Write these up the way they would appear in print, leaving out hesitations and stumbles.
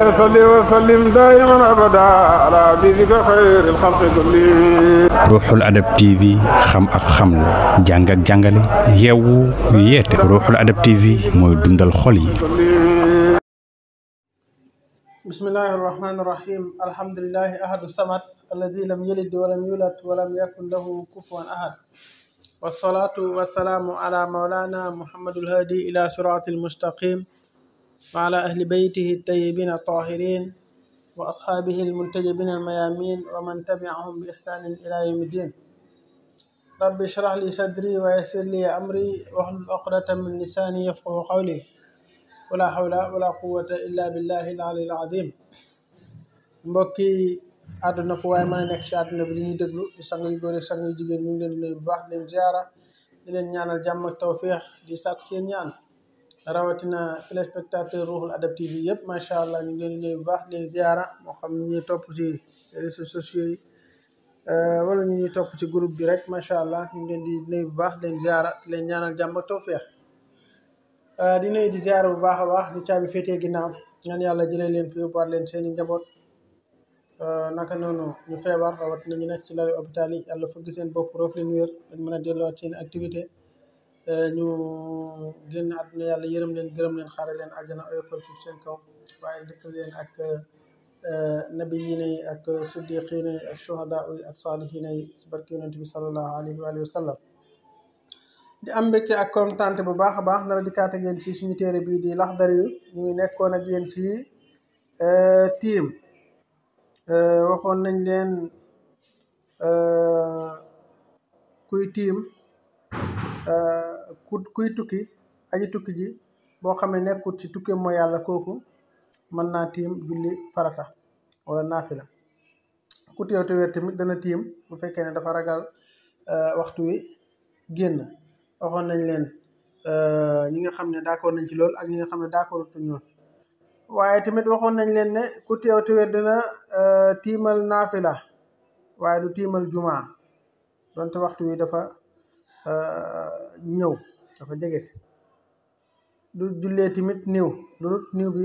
صل وسلم دائما ابدا على حبيبك خير الخلق كلهم. Ruuxul Adab TV xam ak xamle jàng ak jàngale yeewu yeete Ruuxul Adab TV mooy dundal xol yi. bismillahi rahmani rahim alhamdulillahi ahadu samad alladi lam yalid walam yulad walam yakun lahu kufuwan ahad wassalatu wassalamu ala maulana muhammadul hadi ila siratil mustaqim wa ala ahli baytihi tayyibin tahirin wa ashabihi almuntajibin almayamin wa man tabi'ahum bi ihsanin ila yawmiddin. rabbi shrah li sadri wa yassir li amri wahlul uqdatan min lisani yafqahu qawli wala hawla wala quwwata illa billahi al-aliyyil azim. mbokki àdduna fu waaye mën a nekk ci àdduna bi li ñuy déglu di sang yu góor ak sang yu jigéen ñu ngi leen di nuyu bu baax di leen ziara di leen ñaanal jàmm ak tawféex di sàkku seen ñaan rawatina téléspectateur Ruuxul Adab TV yëpp macha allah ñu ngi leen di nuyu bu baax di leen ziara moo xam ñu ñuy topp ci réseaux sociaux yi wala ñu ñuy topp ci groupe bi rek macha allah ñu ngi leen di nuyu bu baax di leen ziara di leen ñaanal jàmm ak tawféex. di nuyu di ziara bu baax a baax di caabi féetee ginnaaw ñaan yàlla jëlee leen fi yóbbuwaat leen seen i njaboot naka noonu ñu feebar rawatina ñu nekk ci lali hôpital yi yàlla fëgg seen bopp roof leen wér dañ mën a delluwaat seen activité ñu génn àdduna yàlla yërëm leen gërëm leen xaare leen àjjana oyofal suuf seen kaw waaye dëkk leen ak nabiyiina yi ak siddiqiina yi ak shuhadaa yi ak saalihiina yi ci barke yonent bi sallallahu alayhi wa sallam. di am mbégte ak kontaante bu baax a baax dara dikkaat ak yéen ci suñu téere bii di Laxdari yu ñu ngi nekkoon ak yéen ci tiim waxoon nañ leen kuy tiim kuy tukki aji tukki ji boo xam ne nekkut ci tukkee mooy yàlla kooku mën naa tiim julli farata wala naafila ku teew te wér tamit dana tiim bu fekkee ne dafa ragal waxtu wi génn. waxoon nañ leen ñi nga xam ne d'accord nañ ci loolu ak ñi nga xam ne d'accord tu ñoon waaye tamit waxoon nañ leen ne ku teew te wér dina tiimal naafila waaye du tiimal jumaa donte waxtu wi dafa ñëw dafa jege si du jullee tamit niw lu niw bi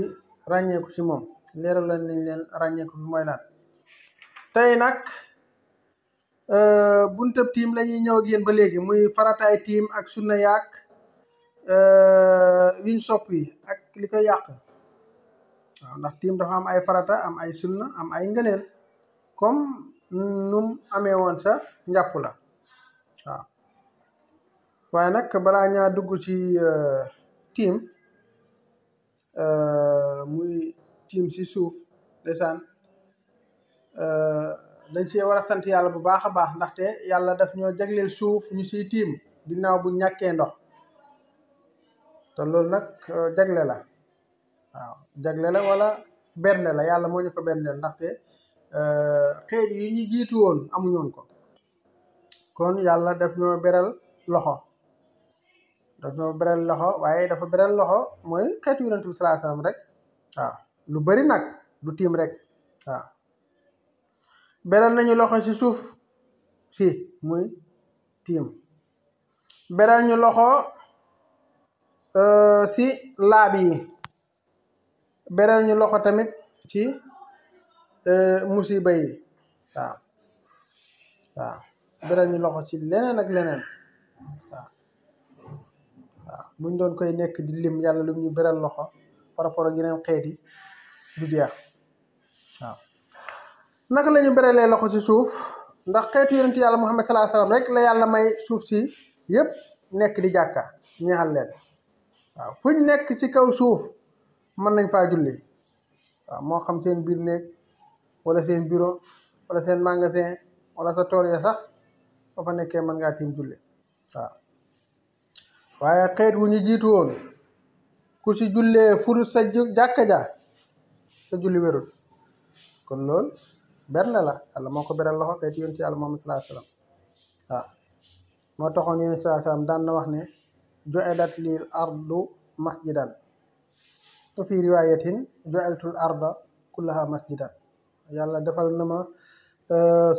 ràññeeku ci moom leeral lañ leen ràññeeku bi mooy lan. tey nag buntab tiim la ñuy ñëw ak yéen ba léegi muy farataay tiim ak sunna yaak yuñ sopp yi ak li koy yàq waaw ndax tiim dafa am ay farata am ay sunna am ay ngëneel comme num amee woon sa njàpp la waaw. waaye nag balaa ñaa dugg ci tiim muy tiim si suuf ndeysaan dañ ci war a sant yàlla bu baax a baax ndaxte yàlla daf ñoo jagleel suuf ñu siy tiim ginnaaw bu ñàkkee ndox te loolu nag jagle la waaw jagle la wala bernde la yàlla moo ñu ko berndeel ndaxte xeet yi ñu jiitu woon amuñoon ko kon yàlla daf ñoo beral loxo waaye dafa beral loxo mooy xeetu yonent bi sallallahu alayhi wasallam rek waaw lu bari nag du tiim rek waaw beral nañu loxo ci suuf si muy tiim beral ñu loxo si laab yi beral ñu loxo tamit ci musiba yi waaw beral ñu loxo ci leneen ak leneen waaw buñ doon koy nekk di lim yàlla lu ñu beral loxo par rapport ak yeneen xeet yi du jeex waaw. naka la ñu beralee loxo ci suuf ndax xeetu yonent yàlla Muhammad sallallahu alayhi wasallam rek la yàlla may suuf si yëpp nekk di jàkka ñeexal leen waaw fuñ nekk ci kaw suuf mën nañ faa julli waaw moo xam seen biir néeg wala seen bureau wala seen magasin wala sa tool ya sax boo fa nekkee mën ngaa tiim julli waaw. waaye xeet wu ñu jiitu woon ku ci jullee furu sa jàkka ja sa julli wérul kon loolu berne la yàlla moo ko beral loxo xeeti yonent yàlla Muhammad sallallahu alayhi wasallam waaw moo taxoon yonent sallallahu alayhi wasallam daan na wax ne ju'ilat lil ardu masjidan wa fi riwayatin ju'iltul arda kullaha masjidan yàlla defal na ma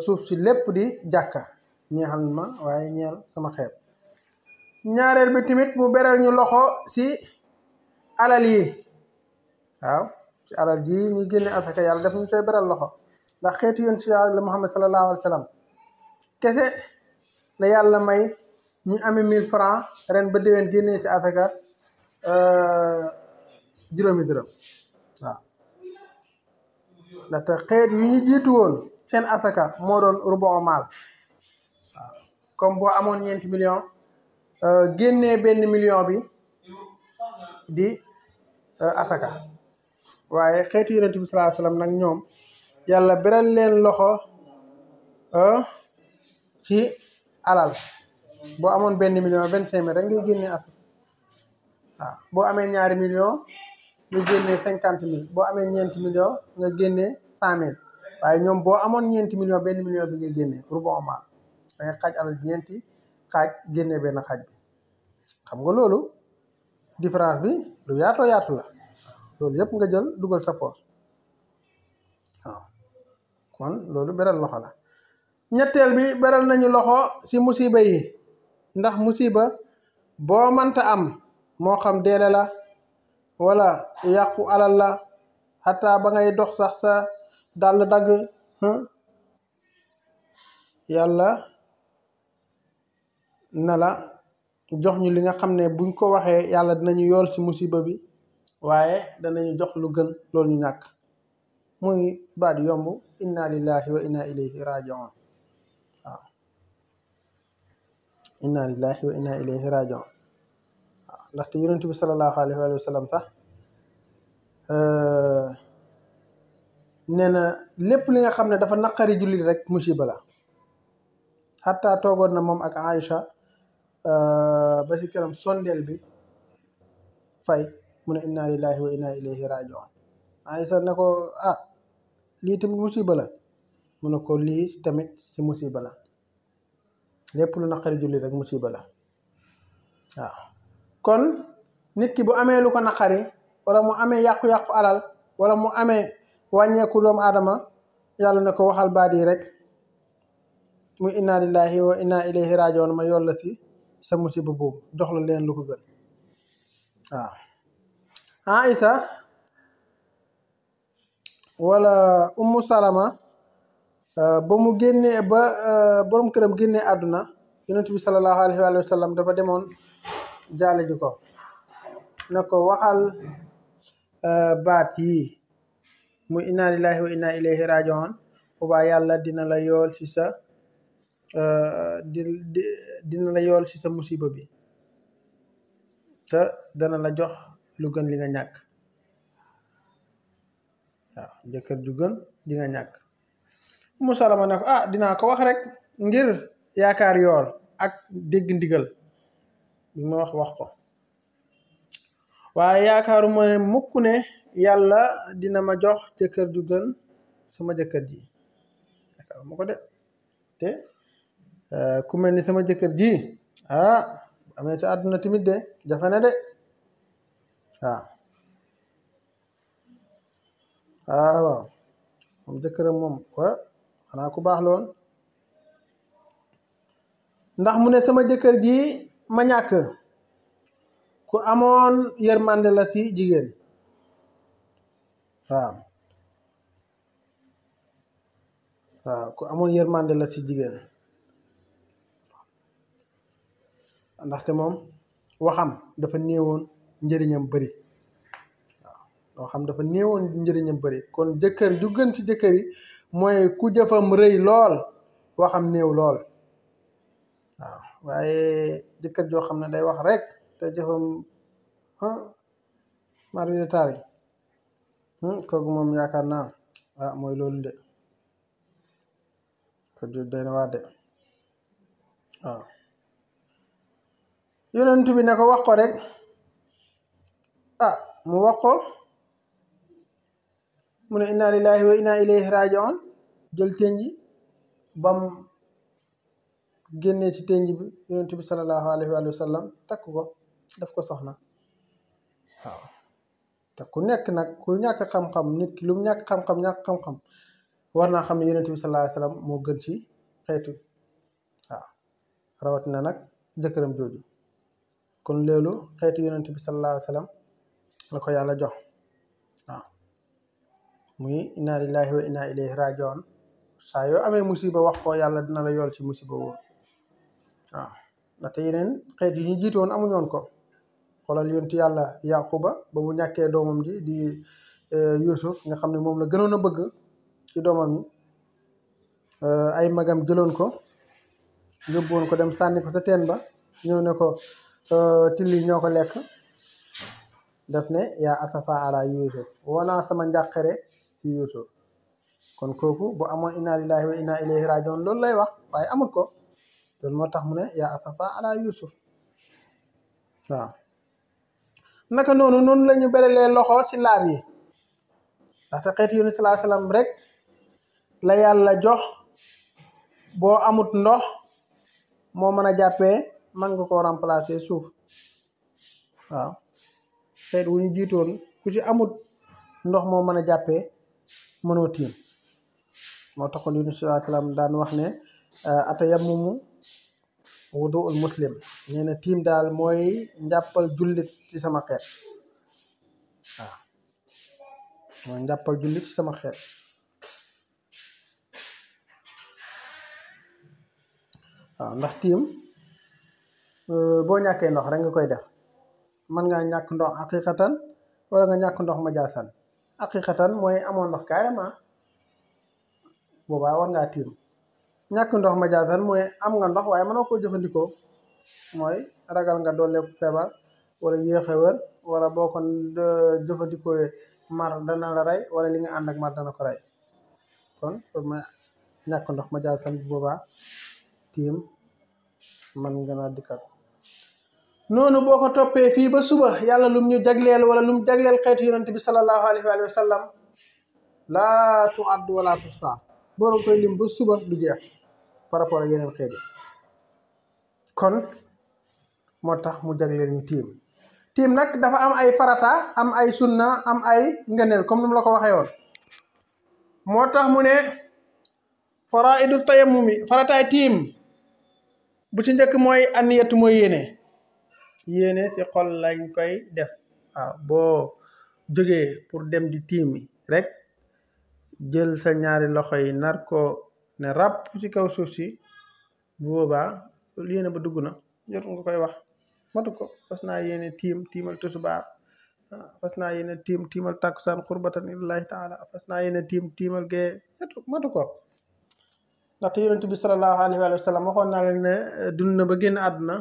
suuf si lépp di jàkka ñeexal ma waaye ñeel sama xeet. ñaareel bi tamit mu beral ñu loxo si alal yi waaw ci alal ji ñu génne asaka yàlla def ñu koy beral loxo ndax xeetu yoon ci yàlla Muhammad sallallahu alayhi wa sallam kese la yàlla may ñu amee 1000 francs ren ba déwén génnee ci asaka juróomi dërëm waaw ndaxte xeet yu ñu jiitu woon seen asaka moo doon rubu maal waaw comme boo amoon 4 millions génnee benn million bi di asaka waaye xeetu yonent bi sallallahu alayhi wasallam nag ñoom yàlla beral leen loxo ci alal boo amoon benn million 25 000 rek ngay génnee asaka waaw boo amee 2 millions nga génnee 50 000 boo amee 4 millions nga génnee 100 000 waaye ñoom boo amoon 4 millions benn million bi ngay génnee rubu maal da ngay xaaj alal bi 4 xaaj génnee benn xaaj bi xam nga loolu différence bi lu yaatoo yaatu la loolu yëpp nga jël dugal sa poos waaw kon loolu beral loxo la ñetteel bi beral nañu loxo ci musiba yi ndax musiba boo mënta am moo xam deele la wala yàqu alal la xataa ba ngay dox sax sa dàll dagg yàlla na la jox ñu li nga xam ne buñ ko waxee yàlla dinañu yool ci musiba bi waaye danañu jox lu gën loolu ñu ñàkk muy baat yomb inna lillahi wa inna ilayhi rajiun waaw inna lillahi wa inna ilayhi rajiun waaw ndaxte yonent bi sallallahu alayhi wa sallam sax nee na lépp li nga xam ne dafa naqari jullit rek musiba la xataa toogoon na moom ak Aïcha ba ci këram sondeel bi fay mu ne inna lillahi wa inna ilayhi rajiun Aïcha ne ko ah lii tamit musiba la mu ne ko lii tamit ci musiba la lépp lu naqari jullit rek musiba la waaw kon nit ki bu amee lu ko naqari wala mu amee yàqu-yàqu alal wala mu amee wàññeeku doomu aadama yàlla ne ko waxal baat yi rek muy inna lillahi wa inna ilayhi rajiun ma yolla si sa musiba boobu jox la leen lu ko gën waaw Aïsa wala Ummu Salama ba mu génnee ba borom këram génnee àdduna yonent bi sallallahu alayhi wa sallam dafa demoon jaale ji ko ne ko waxal baat yi muy inna lillahi wa inna ilayhi rajiun boobaa yàlla dina la yool ci sa dina la yool ci sa musiba bi te dana la jox lu gën li nga ñàkk waaw jëkkër ju gën li nga ñàkk Umu Salama ne ko ah dinaa ko wax rek ngir yaakaar yool ak dégg ndigal bi ma wax ko waaye yaakaaruma ne mukk ne yàlla dina ma jox jëkkër ju gën sama jëkkër ji yaakaaruma ko de te ku mel ni sama jëkkër ji ah amee ci àdduna tamit de jafe na de waaw moom jëkkëram moom quoi xanaa ku baax loon ndax mu ne sama jëkkër ji ma ñàkk ku amoon yërmande la ci jigéen waaw ku amoon yërmande la ci jigéen ndaxte moom waxam dafa néewoon njëriñam bëri waaw waxam dafa néewoon njëriñam bëri kon jëkkër ju gën ci jëkkër yi mooy ku jëfam rëy lool waxam néew lool waaw waaye jëkkër joo xam ne day wax rek te jëfam mari de taari kooku moom yaakaar naa mooy loolu de ko day na waa de waaw yonent bi ne ko wax ko rek mu wax ko mu ne inna lillahi wa inna ilayhi rajiun jël tenj bam génnee ci tenj bi yonent bi sallallahu alayhi wa sallam takk ko daf ko soxna waaw te ku nekk nag ku ñàkk xam-xam nit ki lu mu ñàkk xam-xam ñàkk xam-xam war naa xam ne yonent bi sallallahu alayhi wa sallam moo gën ci xeetu waaw rawatina nag jëkkëram jooju kon loolu xeetu yonent bi sallallahu alayhi wa sallam la ko yàlla jox waaw muy inna lillahi wa inna ilayhi rajiun saa yoo amee musiba wax ko yàlla dina la yool ci musiba boobu waaw ndaxte yeneen xeet yi ñu jiitoon amuñoon ko xoolal yontu yàlla yaquba ba bu ñàkkee doomam ji di Yuusuf nga xam ne moom la gënoon a bëgg ci doomam yi ay magam jëloon ko yóbbuwoon ko dem sànni ko sa teen ba ñëw ne ko tilli ñoo ko lekk def ne yaa asafa ala Yuusuf wonaa sama njàqare ci Yuusuf kon kooku bu amoon inna lillahi wa inna ilayhi rajiun loolu lay wax waaye amul ko loolu moo tax mu ne yaa asafa ala Yuusuf waaw naka noonu la ñu berelee loxo ci laab yi ndaxte xeeti yonent sallallahu alayhi wasallam rek la yàlla jox boo amut ndox moo mën a jàppee mën nga koo remplacer suuf waaw xeet wu ñu jiitoon ku ci amut ndox moo mën a jàppee mënoo tiim moo taxoon yonent sallallahu alayhi wasallam daan wax ne atayammumu wudu'ul muslim nee na tiim daal mooy njàppal jullit ci sama xeet waaw mooy njàppal jullit ci sama xeet waaw ndax tiim boo ñàkkee ndox rek nga koy def mën ngaa ñàkk ndox aqiqatan wala nga ñàkk ndox majaasan aqiqatan mooy amoon ndox carrément boobaa war ngaa tiim ñàkk ndox majaasan mooy am nga ndox waaye mënoo koo jëfandikoo mooy ragal nga doole feebar wala yéex a wér wala boo ko jëfandikoo mar dana la rey wala li nga ànd ak mar dana ko rey kon loolu mooy ñàkk ndox majaasan bu boobaa tiim man nga naa dikkal noonu boo ko toppee fii ba suba yàlla lum ñu jagleel wala lum jagleel xeetu yonent bi sallallahu alayhi wa sallam laa tu'addu wala tuhsa borom koy lim ba suba du jeex par rapport ak yeneen xeet yi kon moo tax mu jagleel ñu tiim nag dafa am ay farata am ay sunna am ay ngëneel comme ni mu la ko waxee woon moo tax mu ne faraidu tayammumi farataay tiim bu ci njëkk mooy aniyatu mooy yéene ci xol lañ koy def waaw boo jógee pour dem di tiimi rek jël sa ñaari loxo yi nar ko ne ràpp ci kaw suuf si bu boobaa loolu yéene ba dugg na jotul nga koy wax matu ko fas naa yéene tiimal tusubaar fas naa yéene tiimal takkusaan qurbatan lillahi taala fas naa yéene tiimal gee matu ko ndaxte yonent bi sallallahu alayhi wa sallam waxoon naa leen ne dund na ba génn àdduna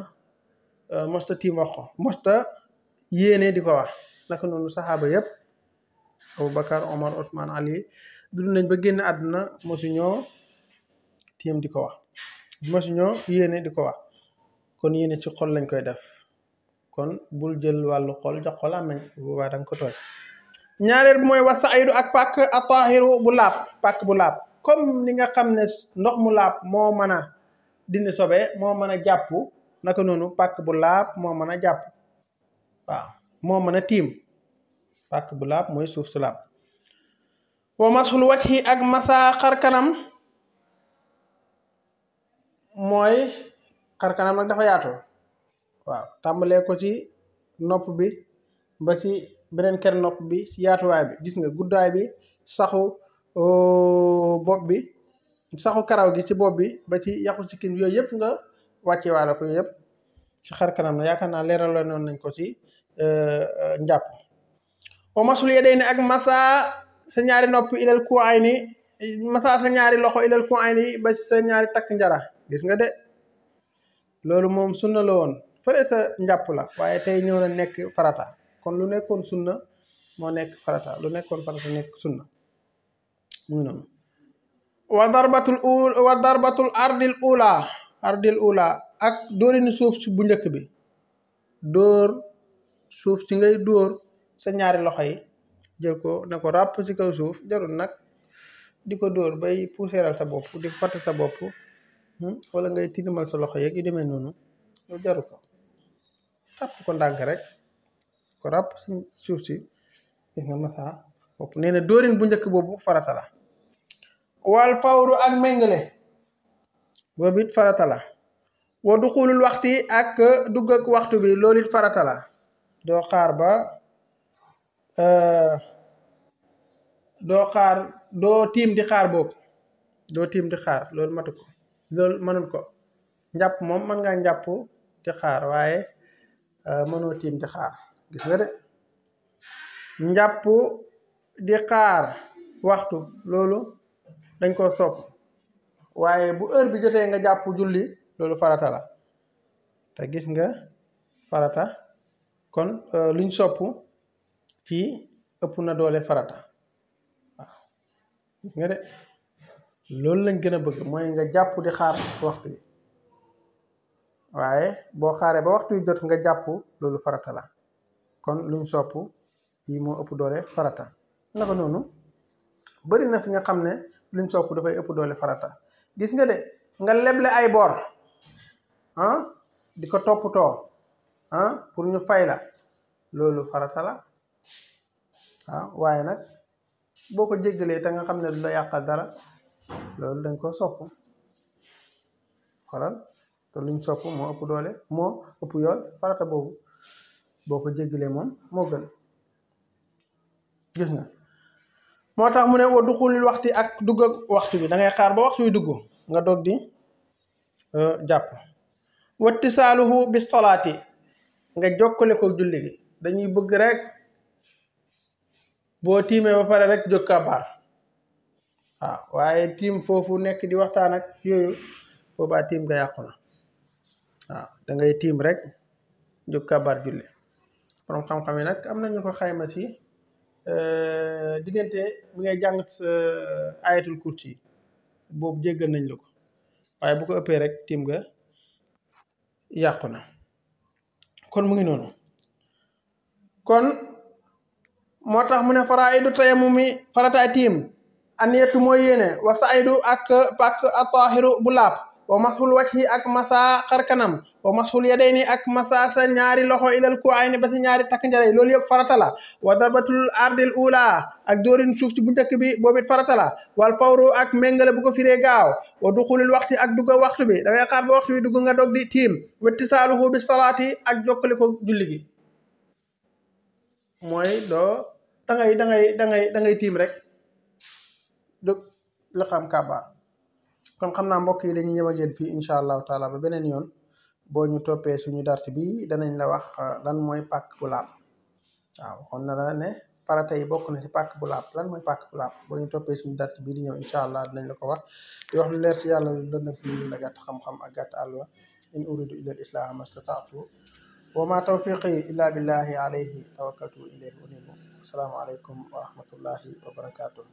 mosta tiim wax ko mosta yéene di ko wax naka noonu saxaaba yëpp Aboubacar Omar Ousmane Ali dund nañ ba génn àdduna mosuñoo tiim di ko wax mosuñoo yéene di ko wax kon yéene ci xol lañ koy def kon bul jël wàllu xol jox ko làmmiñ boobaa danga ko tooñ ñaareel bi mooy wasaidu ak pàkk atahiru bu laab pàkk bu laab comme ni nga xam ne ndox mu laab moo mën a dindi sobe moo mën a jàpp naka noonu pàkk bu laab moo mën a jàpp waaw moo mën a tiim pàkk bu laab mooy suuf su laab wa masul wajhi ak masa xarkanam mooy xarkanam nag dafa yaatu waaw tàmbalee ko ci nopp bi ba ci beneen ker nopp bi ci yaatuwaay bi gis nga guddaay bi saxu bopp bi saxu karaw gi ci bopp bi ba ci yaxu sikkin bi yooyu yëpp nga wàcce waale ko yooyu yëpp ci xar kanam na yaakaar naa leeral la noonu nañ ko ci njàpp wa masul yadayni ak masa sa ñaari nopp ilal ku ay ni masa sa ñaari loxo ilal ku ay ni ba sa ñaari takk njara gis nga de loolu moom sunna la woon fële sa njàpp la waaye tey ñëw na nekk farata kon lu nekkoon sunna moo nekk farata lu nekkoon farata nekk sunna mu ngi noonu wa darbatul ardil ula ak dóorini suuf si bu njëkk bi dóor suuf si ngay dóor sa ñaari loxo yi jël ko ne ko ràpp ci kaw suuf jarul nag di ko dóor bay puuseeral sa bopp di fatt sa bopp wala ngay tilimal sa loxo yeeg yu demee noonu loolu jaru ko tàpp ko ndànk rek ko ràpp si suuf si gis nga masa bopp nee na dóorin bu njëkk boobu farata la wal fawru ak méngale boobu it farata la wa duxulul waxti ak dugg ak waxtu bi loolu it farata la doo xaar ba doo xaar doo tiim di xaar boobu doo tiim di xaar loolu matu ko loolu mënul ko njàpp moom mën ngaa njàpp di xaar waaye mënoo tiim di xaar gis nga de njàpp di xaar waxtu loolu dañ koo sopp waaye bu heure bi jotee nga jàpp julli loolu farata la te gis nga farata kon luñ sopp fii ëpp na doole farata waaw gis nga de loolu lañ gën a bëgg mooy nga jàpp di xaar waxtu bi waaye boo xaaree ba waxtu wi jot nga jàpp loolu farata la kon luñ sopp fii moo ëpp doole farata naka noonu bëri na fi nga xam ne luñ sopp dafay ëpp doole farata gis nga de nga leble ay bor di ko toppatoo pour ñu fay la loolu farata la waaw waaye nag boo ko jéggalee te nga xam ne du la yàqal dara loolu dañ ko sopp xoolal te luñ sopp moo ëpp doole moo ëpp yool farata boobu boo ko jéggalee moom moo gën gis nga moo tax mu ne wa duxulil waxti ak dugg ak waxtu bi da ngay xaar ba waxtu bi dugg nga doog di jàpp wattisaaluhu bi solaati nga jokkale ko julli gi dañuy bëgg rek boo tiimee ba pare rek jóg kabaar waaw waaye tiim foofu nekk di waxtaan ak yooyu boobaa tiim nga yàqu na waaw da ngay tiim rek jóg kabaar julli borom xam-xam yi nag am nañu ko xayma ci diggante bi ngay jàng ayatul kursi boobu jéggal nañ la ko waaye bu ko ëppee rek tiim nga yàqu na kon mu ngi noonu kon moo tax mu ne faraidu tayammumi farataay tiim aniyatu mooy yéene wa saidu ak pak atahiru bu laab wa mashul wajhi ak masa xarkanam wa mashul yadayni ak masa sa ñaari loxo ilal ku ayni ba si ñaari takk njare loolu yëpp farata la wa darbatul ardil ula ak dóorin suuf ci bu njëkk bi boobu it farata la wal fawru ak méngale bu ko firee gaaw wa duxulil waxti ak dugga waxtu bi da ngay xaar ba waxtu bi dugg nga dog di tiim wattisaaluhu bi salaati ak jokkale ko julli gi mooy doo da ngay tiim rek dog la xam kabaar kon xam naa mbokk yi dañuy ñëw ak yéen fii incha allahu taala ba beneen yoon boo ñu toppee suñu dart bi danañ la wax lan mooy pàkk bu laab waaw waxoon na la ne farata yi bokk na ci pàkk bu laab lan mooy pàkk bu laab boo ñu toppee suñu dart bii di ñëw incha allah dinañ la ko wax di wax lu leer ci yàlla lu doon nag ñu la gàtt xam-xam ak gàtt àlwa in uridu illa al islaha mastataatu wa ma tawfiqi illa billahi alayhi tawakkaltu ilayhi unibu assalaamu aleykum wa rahmatullahi wa barakatuh